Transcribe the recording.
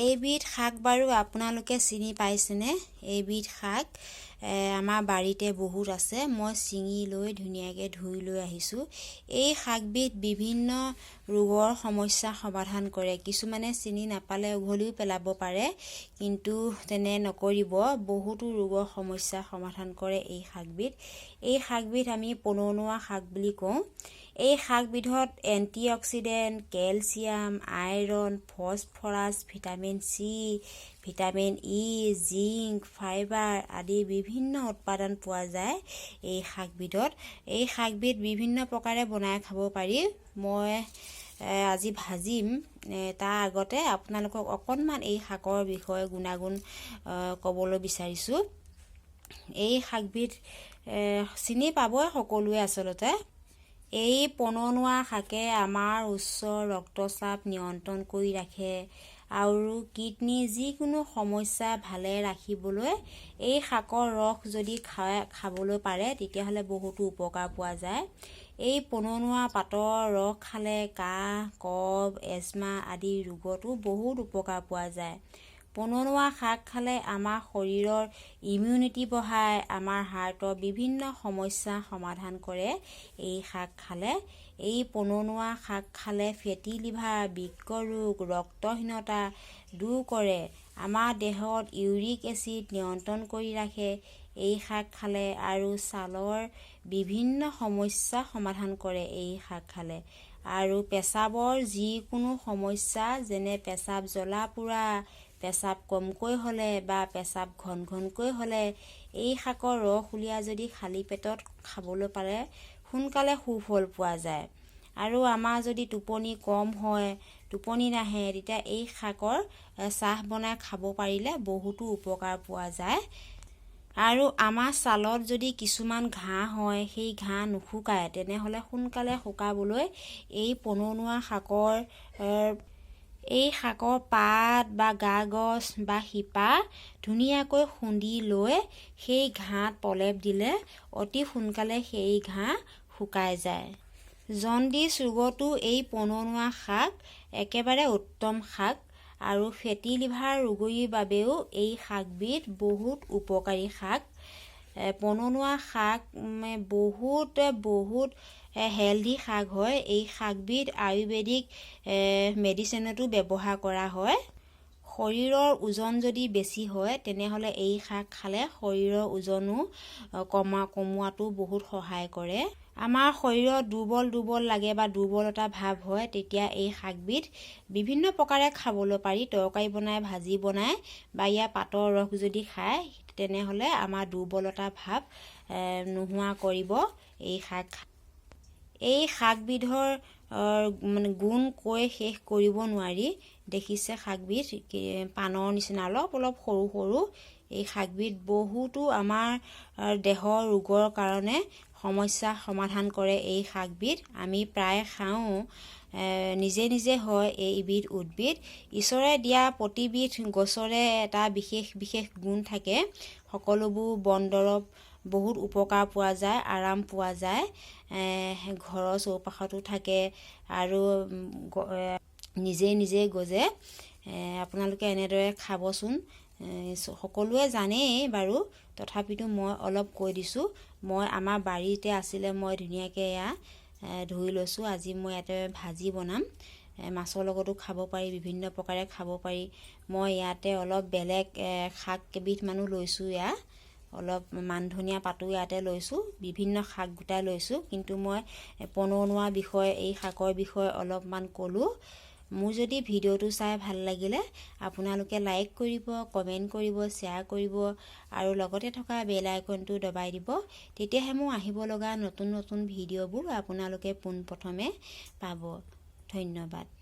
এইবিধ শাক বাৰু আপোনালোকে চিনি পাইছেনে? এইবিধ শাক আমাৰ বাৰীতে বহুত আছে। মই ছিঙি লৈ ধুনীয়াকৈ ধুই লৈ আহিছোঁ। এই শাকবিধ বিভিন্ন ৰোগৰ সমস্যা সমাধান কৰে। কিছুমানে চিনি নাপালে উঘলিও পেলাব পাৰে, কিন্তু তেনে নকৰিব। বহুতো ৰোগৰ সমস্যা সমাধান কৰে এই শাকবিধ। এই শাকবিধ আমি পনৌনোৱা শাক বুলি কওঁ। এই শাকবিধত antioxidant, calcium, iron, phosphorus, vitamin C, vitamin E, zinc, fibre আদি বিভিন্ন উৎপাদন পোৱা যায় এই শাকবিধত। এই শাকবিধ বিভিন্ন প্ৰকাৰে বনাই খাব পাৰি। মই আজি ভাজিম। তাৰ আগতে আপোনালোকক অকণমান এই শাকৰ বিষয়ে গুণাগুণ ক'বলৈ বিচাৰিছোঁ। এই শাকবিধ চিনি পাবই সকলোৱে আচলতে। এই পনৌনোৱা শাকে আমাৰ উচ্চ ৰক্তচাপ নিয়ন্ত্ৰণ কৰি ৰাখে আৰু কিডনী যিকোনো সমস্যা ভালে ৰাখিবলৈ এই শাকৰ ৰস যদি খাবলৈ পাৰে, তেতিয়াহ'লে বহুতো উপকাৰ পোৱা যায়। এই পনৌনোৱা পাতৰ ৰস খালে কাহ, কফ, এজমা আদি ৰোগতো বহুত উপকাৰ পোৱা যায়। পনৌনোৱা শাক খালে আমাৰ শৰীৰৰ ইমিউনিটি বঢ়ায়, আমাৰ হাৰ্টৰ বিভিন্ন সমস্যা সমাধান কৰে এই শাক খালে। এই পনৌনোৱা শাক খালে ফেটি লিভাৰ, বৃক্ক ৰোগ, ৰক্তহীনতা দূৰ কৰে। আমাৰ দেহত ইউৰিক এচিড নিয়ন্ত্ৰণ কৰি ৰাখে এই শাক খালে আৰু ছালৰ বিভিন্ন সমস্যা সমাধান কৰে এই শাক খালে। আৰু পেচাবৰ যিকোনো সমস্যা, যেনে পেচাব জ্বলা পোৰা, পেচাব কমকৈ হ'লে বা পেচাব ঘন ঘনকৈ হ'লে এই শাকৰ ৰস উলিয়াই যদি খালী পেটত খাবলৈ পাৰে, সোনকালে সুফল পোৱা যায়। আৰু আমাৰ যদি টোপনি কম হয়, টোপনি নাহে, তেতিয়া এই শাকৰ চাহ বনাই খাব পাৰিলে বহুতো উপকাৰ পোৱা যায়। আৰু আমাৰ ছালত যদি কিছুমান ঘাঁ হয়, সেই ঘাঁ নুশুকায়, তেনেহ'লে সোনকালে শুকাবলৈ এই পনৌনোৱা শাকৰ, এই শাকৰ পাত বা গা গছ বা শিপা ধুনীয়াকৈ খুন্দি লৈ সেই ঘাঁত প্ৰলেপ দিলে অতি সোনকালে সেই ঘাঁ শুকাই যায়। জণ্ডিছ ৰোগতো এই পনৌনোৱা শাক একেবাৰে উত্তম শাক আৰু ফেটি লিভাৰ ৰোগীৰ বাবেও এই শাকবিধ বহুত উপকাৰী শাক। পনৌনোৱা শাক বহুত বহুত হেল্ডি শাক হয়। এই শাকবিধ আয়ুৰ্বেদিক মেডিচিনতো ব্যৱহাৰ কৰা হয়। শৰীৰৰ ওজন যদি বেছি হয়, তেনেহ'লে এই শাক খালে শৰীৰৰ ওজনো কমোৱাটো বহুত সহায় কৰে। আমাৰ শৰীৰত দুৰ্বল দুৰ্বল লাগে বা দুৰ্বলতা ভাৱ হয়, তেতিয়া এই শাকবিধ বিভিন্ন প্ৰকাৰে খাবলৈ পাৰি। তৰকাৰী বনাই, ভাজি বনাই বা ইয়াৰ পাতৰ ৰস যদি খায়, তেনেহ'লে আমাৰ দুৰ্বলতা ভাৱ নোহোৱা কৰিব এই শাক। এই শাকবিধৰ মানে গুণ কৈ শেষ কৰিব নোৱাৰি। দেখিছে, শাকবিধ পাণৰ নিচিনা অলপ অলপ সৰু সৰু। এই শাকবিধ বহুতো আমাৰ দেহৰ ৰোগৰ কাৰণে সমস্যা সমাধান কৰে। এই শাকবিধ আমি প্ৰায় খাওঁ, নিজে নিজে হয় এইবিধ উদ্ভিদ। ঈশ্বৰে দিয়া প্ৰতিবিধ গছৰে এটা বিশেষ বিশেষ গুণ থাকে। সকলোবোৰ বন দৰৱ বহুত উপকাৰ পোৱা যায়, আৰাম পোৱা যায়। ঘৰৰ চৌপাশতো থাকে আৰু নিজে নিজে গজে। আপোনালোকে এনেদৰে খাবচোন। সকলোৱে জানেই বাৰু, তথাপিতো মই অলপ কৈ দিছোঁ। মই আমাৰ বাৰীতে আছিলে, মই ধুনীয়াকৈ এয়া ধুই লৈছোঁ। আজি মই ইয়াতে ভাজি বনাম। মাছৰ লগতো খাব পাৰি, বিভিন্ন প্ৰকাৰে খাব পাৰি। মই ইয়াতে অলপ বেলেগ শাক কেইবিধমানো লৈছোঁ। এয়া অলপ মান ধনিয়া পাতো ইয়াতে লৈছোঁ, বিভিন্ন শাক গোটাই লৈছোঁ। কিন্তু মই পনৌনোৱা বিষয়ে, এই শাকৰ বিষয়ে অলপমান ক'লোঁ। মোৰ যদি ভিডিঅ'টো চাই ভাল লাগিলে, আপোনালোকে লাইক কৰিব, কমেণ্ট কৰিব, শ্বেয়াৰ কৰিব আৰু লগতে থকা বেল আইকনটো দবাই দিব। তেতিয়াহে মোৰ আহিব লগা নতুন নতুন ভিডিঅ'বোৰ আপোনালোকে পোনপ্ৰথমে পাব। ধন্যবাদ।